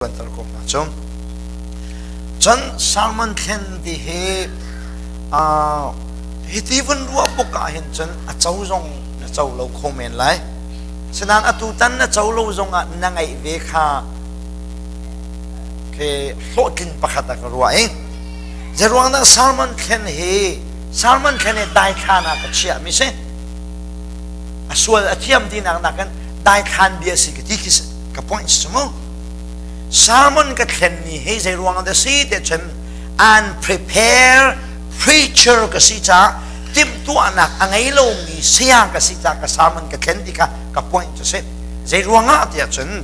ṭuanter ko hna cu. Cun Salmon thlen ti hi hiti vun ruah buk ah hin cun a co zong na co lo kho men lai. Sinain atu tan na co lo zong ah na ngeih ve kha khi hlawhtlin pakhat ah ka ruah i zeiruang dah Salmon thlen hi Salmon thlen hi daithlan ah ka chiah mi si. A sual a thiam tinak nakin daithlan bia si ka ti khi ka point si mu. Sermon ka thlenmi hi zei ruang dah si te cun unprepared preacher ka si caah timhtuahnak a ngei lomi saya ka si caah ka sermon ka thlen ti kha ka point cu si. Zei ruangah tiah cun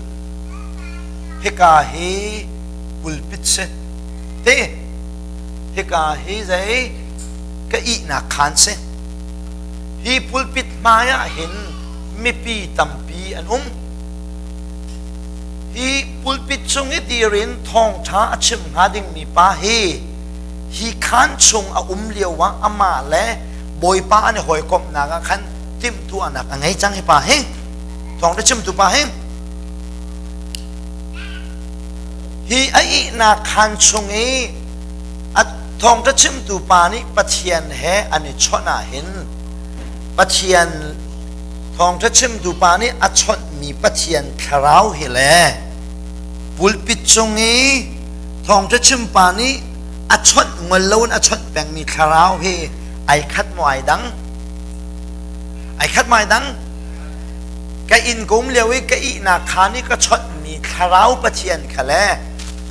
hika hi pulpit si te hika hi zei ka ihnak khaan si. Hi pulpit hmai ah hin mipi tampi an um. Hi pulpit cung i dir in thawngṭha a chim hnga dingmi pa hi hi khaan chung a um lio ah amah le Bawipa an i hawikomhnak ah khan timhtuahnak a ngei cang hi pa hi. Thawngṭha chimtu pa hi. Hi a ihnak khaan chung i a thawngṭha chimtu pa nih Pathian he an i chawnh ah hin Pathian Thawngṭha chimtu pa nih a chawnhmi Pathian thlarau hi le pulpit cung i thawngṭha chimpa nih a chawnh ngol loin a chawnh pengmi thlarau hi ai khat maw ai dang? Ai khat maw ai dang? Ka inn ka um lio i ka ihnak khaan i ka chawnhmi thlarau Pathian kha le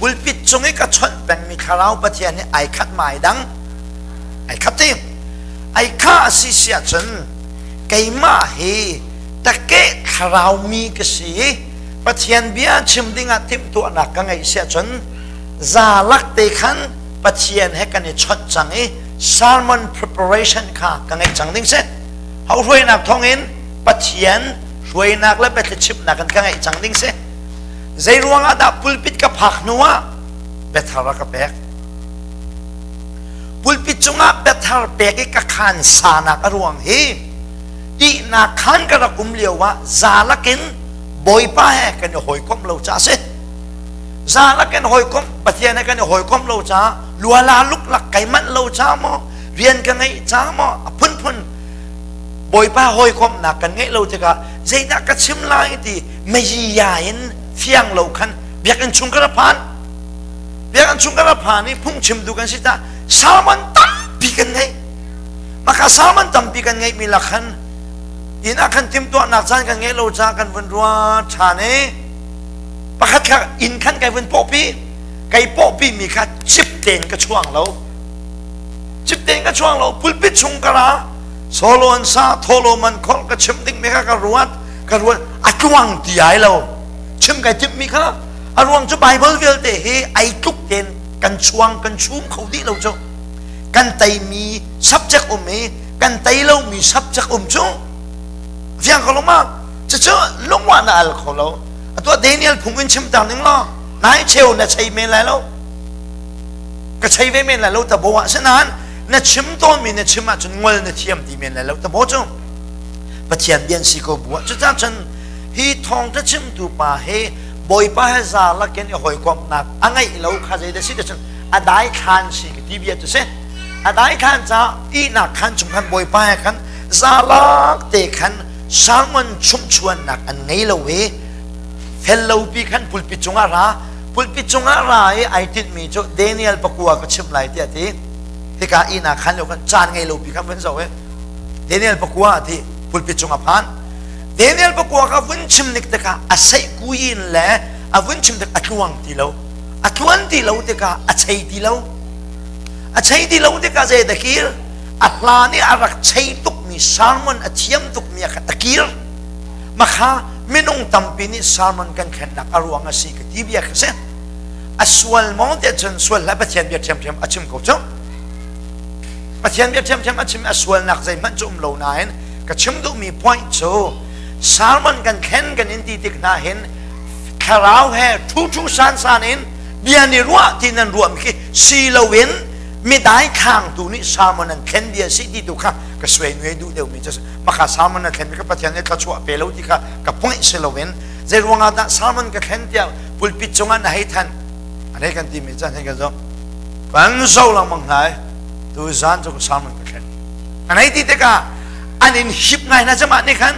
pulpit cung i ka chawnh pengmi thlarau Pathian hi ai khat maw ai dang? Ai khat ti. Ai khah a si si ahcun keimah hi takeh thlarau mi ka si i Pathian bia chim dingah timhtuahnak ka ngeih si ahcun zalak te khan Pathian he kan i chawnh cang i sermon preparation kha ka ngeih cang ding si. Ho hruainak thawngin Pathian hruainak le biathli chimnak in ka ngeih cang ding si. Zei ruangah dah pulpit ka phak hnu ah biathar a ka pek? Pulpit cungah biathar pek i ka khaan sanak a ruang hi ihnak khaan ka rak um lio ah zalak in Bawipa he kan i hawikomh lo caah a si. Zalak in hawikomh Pathian he kan i hawikomh lo caah luala luklak kai manh lo caah maw rian ka ngeih caah maw a phunphun Bawipa hawikomhnak kan ngeih lo tikah zeidah ka chim lai ti mei ya in fiang lo khan biakinn chung ka ra phan. Biakinn chung kan ra phan i phungchimtu kan si caah sermon tampi kan ngei. Maka sermon tampi kan ngeihmi lak khan inn ah khan timhtuahnak caan kan ngeih lo caah kan vun ruat ṭhan i pakhat kha inn khan kai vun pawhpi. Kai pawhpi mi kha cip tein ka chuang lo. Cip tein ka chuang lo. Pulpit chung ka ra solo an sa tholo man khol ka chim ding mi kha ka ruat ka ruat a tluang ti ai lo. Chim kai timh mi kha A ruang cu Baibal vialte hi ai tluk tein kan chuang kan chum kho dih lo cu. Kan teimi subject um i kan tei lomi subject um cu fiang ko lo ma? Cucu lungwa na al kho lo. Atu Daniel phung in chim ter ning law nai cheu na chei men lai lo. Ka chei ve men lai lo ta bo ah sinain na chim tawnmi na chim ahcun ngol na thiam ti men lai lo ta bo cu. Pathian bian si ko bu ah cucah cun hi thawngṭha chimtu pa hi Bawipa he za lakin i hawikomhnak a ngeih lo kha zei dah si cun a daithlan si ka ti bia cu si. A daithlan caah ihnak khan chung khan Bawipa he khan za lak te khan sermon chumhchuannak an ngei lo i fel lopi khan pulpit cungah ra pulpit cungah ra i ai tinhmi cu Daniel pakua ka chim lai tiah ti hika ihnak khan lio khan caan ngei lopi khan vun zoh i Daniel pakua a ti pulpit cungah phan Daniel pakua kha vun chim nik tikah a seih kuin le a vun chim tik a tluang ti lo. A tluan ti lo tikah a chei ti lo. A chei ti lo tikah zei da kir? A hlan i a rak chei tukmi sermon a thiam tukmi a kha a kir. Makha minung tampi nih sermon kan thlennak a ruang a si ka ti bia kha si. A sual maw tiah cun sual hlah Pathian bia ṭhiamṭhiam a chim ko cu. Pathian bia ṭhiamṭhiam a chim a sualnak zeihmanh cu um lo nain ka chim duhmi point cu sermon kan thlen kan in ti tik hna hin thlarau he thu thu san san in bia ni ruah ti nan ruah mi khi si loin midai khang tu nih sermon an thlen bia si ti tu kha ka suai nuai duh deuh mi cu maka sermon an thlen mi ka Pathian nih thluachuah pe lo ti kha ka point si loin Zei ruangah dah sermon ka thlen tiah pulpit cungah na hei than an hei kan timi caan hei kan zoh kan zoh lengmang hna i tu zan cu ka sermon ka thlen an hei ti tikah an in hip ngai hna cama nih khan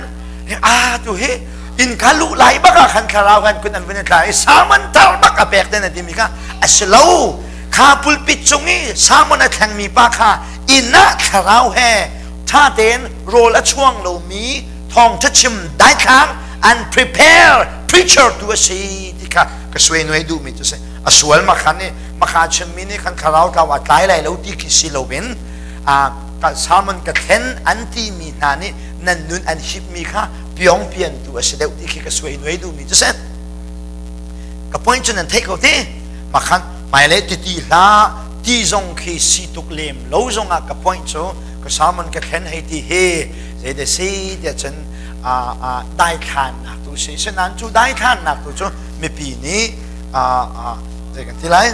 a tu hi in kha luh lai bak ah khan thlarau khan kun an vun tla i sermon tar bak a pek te na timi kha a si lo. Kha pulpit cung i sermon a thlengmi pa kha inn ah thlarau he ṭha tein rawl a chuang lomi thawngṭha chim daithlang unprepared preacher tu a si ti kha ka suai nuai duhmi cu si. A sual makhan i makha chimmi nih khan thlarau tlau a tlai lai lo ti khi si loin sermon ka thlen an timi hna nih nan nun an hipmi kha piong pian tu a si deuh ti khi ka suai nuai duhmi cu si. Ka point cu nan theih ko ti makhan hmailei titi hlah ti zong khi si tuk lem lo zongah ka point cu ka sermon ka thlen hei ti hi zei si tiah cun daithlannak tu si. Sinain cu daithlannak tu cu mipi nih zei kan ti lai,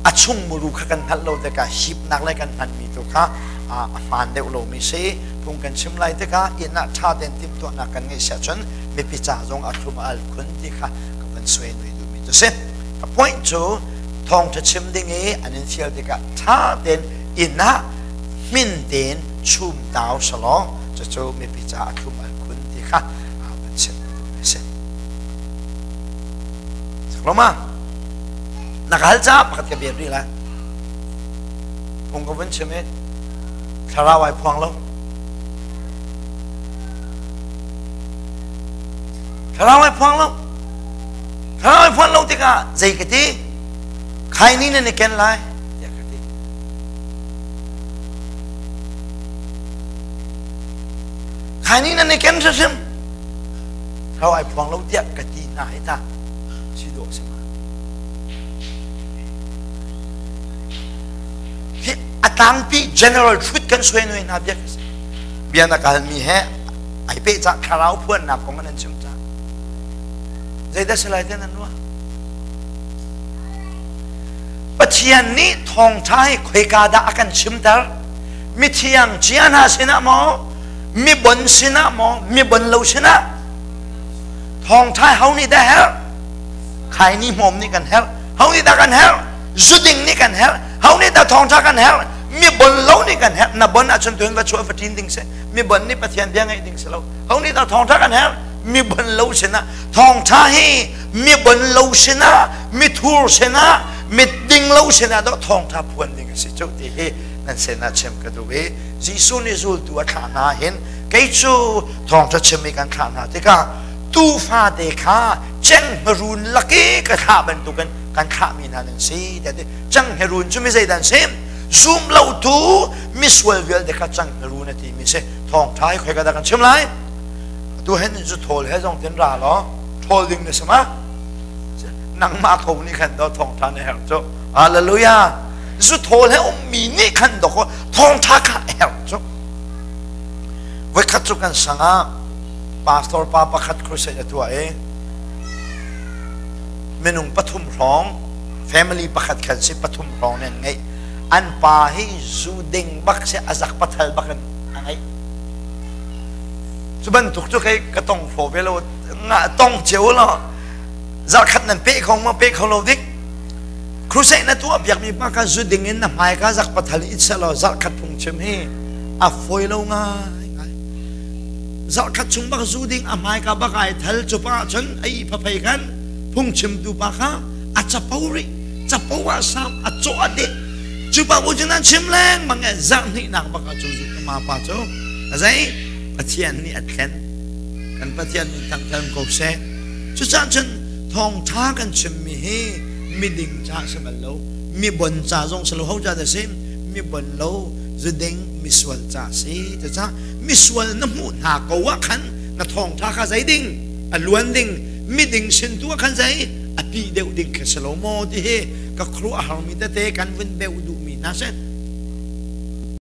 a chung muru kha kan hngalh lo tikah hipnak le kan hmanmi tu kha a hmaan deuh lomi si. Phung kan chim lai tikah inn ah ṭha tein timhtuahnak kan ngeih siah cun mipi ca zong a thlum a al khun ti kha ka van suai nui duhmi cu si. A point cu thawngṭha chim ding i an in fial tikah ṭha tein inn ah hmin tein chum tau selaw cucu mipi ca a thlum al khun ti kha van chim duhmi si. Roma na ka hal ca pakhat ka bian rih lai. Phung ka vun chim i thlarau ai phuang lo. Thlarau ai phuang lo. Thlarau ai phuan lo tikah zei ka ti? Khaini nan i ken lai tiah ka ti. Khaini nan i ken hrimhrim. Thlarau ai phuang lo tiah ka ti hna hi ta si dawh si ma. Hi a tlangpi general truth kan suai nuai hna bia ka si. Bia na kalmi he ai peh cah thlarau phuannak kong an chim cah. Zeidah si lai te nan ruah? Pathian nih thawngṭha hi khoika dah a kan chimter? Mithiang cia hna sinah maw? Mi bon sinah maw? Mi bon lo sinah? Thawngṭha ho nih dah herh? Khaini hmawm nih kan herh. Ho nih dah kan herh? Zuding nih kan herh. Ho nih dah thawngṭha kan herh? Mi bon lo nih kan herh. Na bon ahcun tuhin va chuah va ṭin ding si. Mi bon nih Pathian bia ngaih ding si lo. Ho nih dah thawngṭha kan herh? Mi bon lo sinah. Thawngṭha hi mi bon lo sinah, mi thur sinah, mi ding lo sinah dah thawngṭha phuan ding a si cu ti hi nan sinah chim ka duh i Jesuh nih zultu a thlah hna hin kei cu thawngṭha chim i kan thlah hna tikah tuufa te kha cenghngerun lak i ka thlah bantukin kan thlahmi hna nan si tiah ti. Cenghngerun cu mi zeidah an si? Zum lotu misual vialte kha cenghngerun a timi si. Thawngṭha hi khoika dah kan chim lai? Atu hin zu thawl he zong tin ra law ṭhawl ding na si ma? Nangmah ko nih khan do thawngṭha na herh cu. Hallelujah! Zu thawl he ummi nih khan dawk thawngṭha kha a herh cu. Voikhat cu kan sang ah pastor pa pakhat crusade a tuah i minung pathum hrawng family pakhat khan si pathum hrawng nih an ngeih. An pa hi zu ding bak si, a zak pathal bak in a ngeih. Cu bantuk cu kei ka tong hraw ve lo, nga tong cio lo. Zarkhat nan pe kho ma pe kho lo dik. Crusade na tuah piakmi pa kha zu ding in na hmai ka zak pathal it selaw zarkhat phung chim hi a fawi lo ngai ngai. Zarkhat chung bak zu ding a hmai ka bak ai thal cu pa cun a i phaphei khan phung chimtu pa kha a capo rih, capo ah sam a cawh a deh. Cu pa bu cun an chim lengmang e zarh hnihnak bak ah cu zu ma pa cu a zei Pathian nih a thlen. Kan Pathian nih thangthan ko seh. Cucaah cun thawngṭha kan chimmi hi miding ca si bal lo, mi bon ca zong si lo, ho ca dah si? Mi bon lo, zuding, misual ca si. Cucaah misual na hmuh hna ko ah khan na thawngṭha kha zei ding a luan ding, miding sin tu ah khan zei a pi deuh ding kha si lo maw ti hi ka khuaruah harmi tete kan vun beuh duhmi hna si.